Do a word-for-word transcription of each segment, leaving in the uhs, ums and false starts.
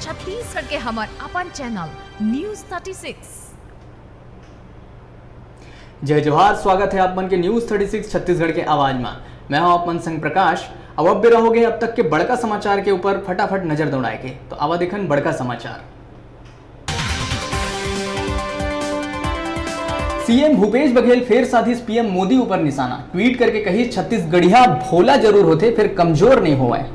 छत्तीसगढ़ के हमर अपन चैनल न्यूज़ थर्टी सिक्स। जय जोहार, स्वागत है आप मन के न्यूज़ थर्टी सिक्स छत्तीसगढ़ के आवाज में। मैं हूं आप मन संग प्रकाश। अब अब बेरा हो गए अब तक के बड़का समाचार के ऊपर फटाफट नजर दौड़ाए के, तो आवा देखन बड़का समाचार। सीएम भूपेश बघेल फेर साधिस पीएम मोदी ऊपर निशाना, ट्वीट करके कहिस, "छत्तीसगढ़िया भोला जरूर होथे, फेर कमजोर नहीं होवय।"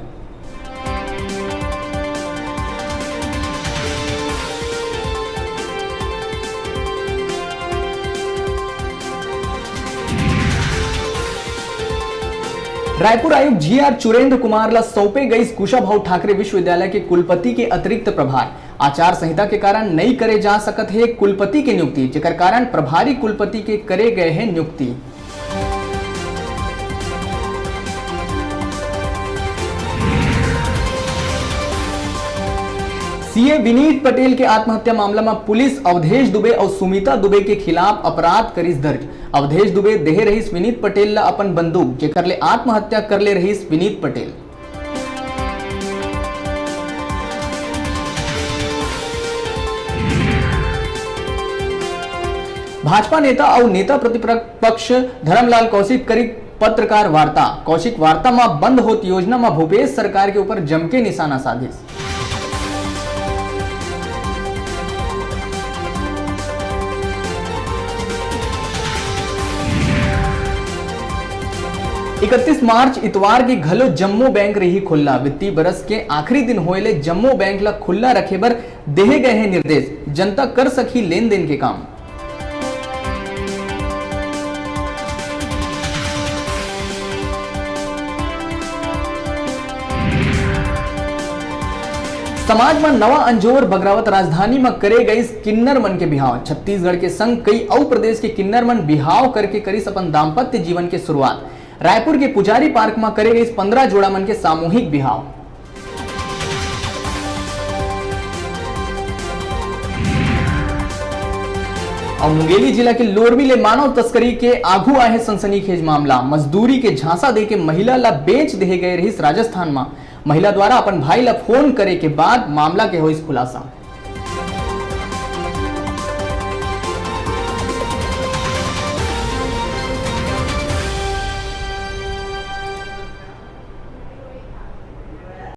रायपुर आयुक्त जीआर चुरेंद्र कुमार ला सौंपे गईस कुशाभाऊ ठाकरे विश्वविद्यालय के कुलपति के अतिरिक्त प्रभार। आचार संहिता के कारण नई करे जा सकत हे कुलपति के नियुक्ति, जेकर कारण प्रभारी कुलपति के करे गए हे नियुक्ति। सीए विनीत पटेल के आत्महत्या मामला म पुलिस अवधेश दुबे अउ सुमिता दुबे के खिलाफ अपराध करिस दर्ज। अवधेश दुबे देहे रहिस विनीत पटेल ल अपन बंदूक, जेकर ले आत्महत्या कर ले रहिस विनीत पटेल। भाजपा नेता अउ नेता प्रतिपक्ष धरमलाल कौशिक करिक पत्रकार वार्ता। कौशिक वार्ता म बंद होत योजना म भूपेश सरकार के ऊपर जमके निशाना साधिस। इकतीस मार्च इतवार के घलो जम्मो बैंक रही खुल्ला। वित्तीय बरस के आखिरी दिन होए ले जम्मो बैंक ला खुल्ला रखे बर देहे गए हे निर्देश, जनता कर सकही लेन देन के काम। समाज म नवा अंजोर बगरावत राजधानी म करे गईस किन्नर मन के बिहाव। छत्तीसगढ़ के संग कई अउ प्रदेश के किन्नर मन बिहाव करके करिस अपन दाम्पत्य जीवन के शुरुआत। रायपुर के पुजारी पार्क म करे गईस पंद्रह जोड़ा मन के सामूहिक बिहाव। अउ मुंगेली जिला के लोरमी ले मानव तस्करी के आघू आए हे सनसनीखेज मामला। मजदूरी के झांसा देके महिला ला बेच देहे गए रहिस राजस्थान म। महिला द्वारा अपन भाई ला फोन करे के बाद मामला के होइस खुलासा।